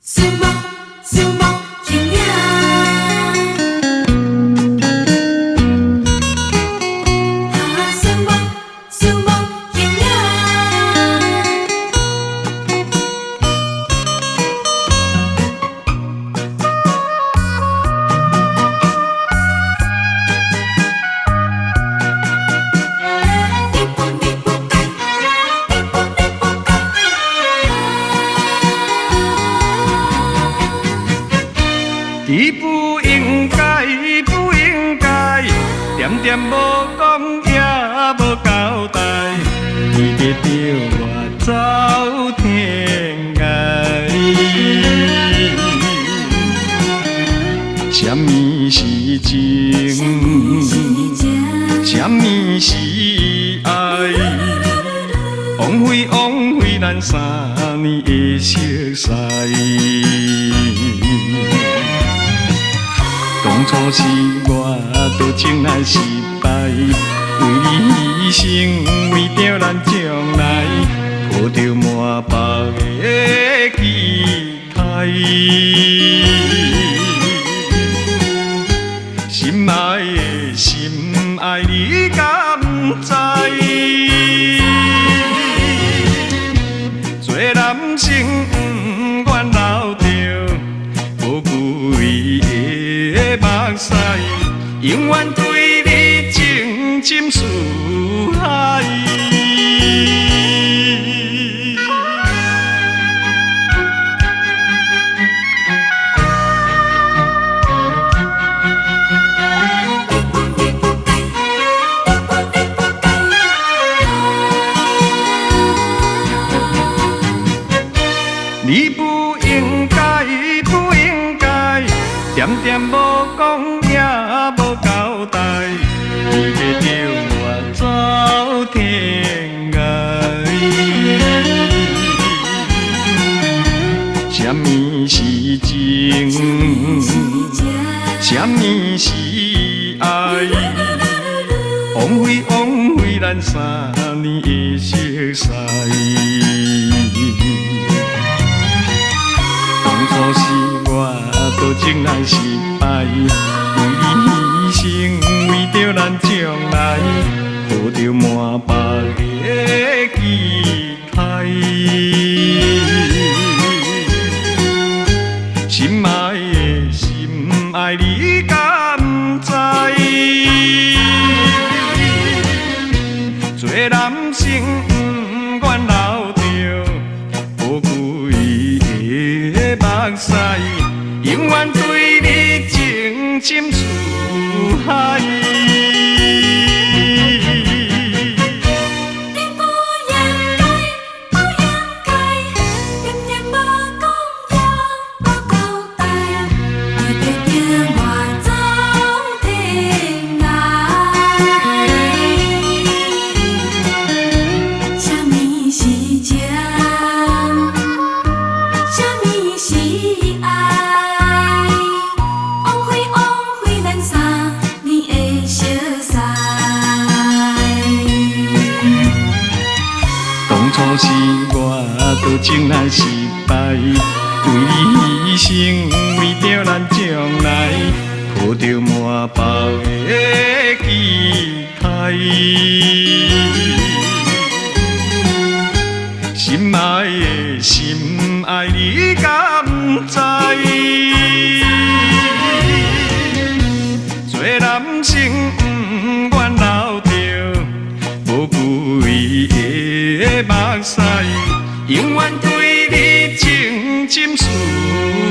相望相望形影。啊，相望相望形影。你不你不该，你不你不该。伊不應該，不應該，點點無講也無交代，為著著我走天涯。啥物是情？啥物是愛？枉費枉費咱三年的熟似。當初是我多情來失敗，為你犧牲，為著咱將來，抱著滿腹的期待。心愛的心愛，你敢知？做男生不願流著無歸的目屎，永遠對你情深似海。你不你不該，你不你不該。你不應該，不應該，點點無講也無交代，為著我走天涯。啥物是情？啥物是愛？枉費枉費咱三年的熟似。當初是我多情來失敗，為你犧牲，為著咱將來，抱著滿腹的期待。心愛的心愛，你敢知？做男生不願流著無歸的目屎，永遠對你情深似海。你不應該，不應該，點點無講也無交代，為著著我走天涯。啥物是情？啥物是愛？枉費枉費咱三年的熟似。當初是我多情來失敗，為你犧牲，為著咱將來，抱著滿腹的期待。心愛的心愛，你敢知？做男生不願流著無歸的目屎，永遠對你情深似海。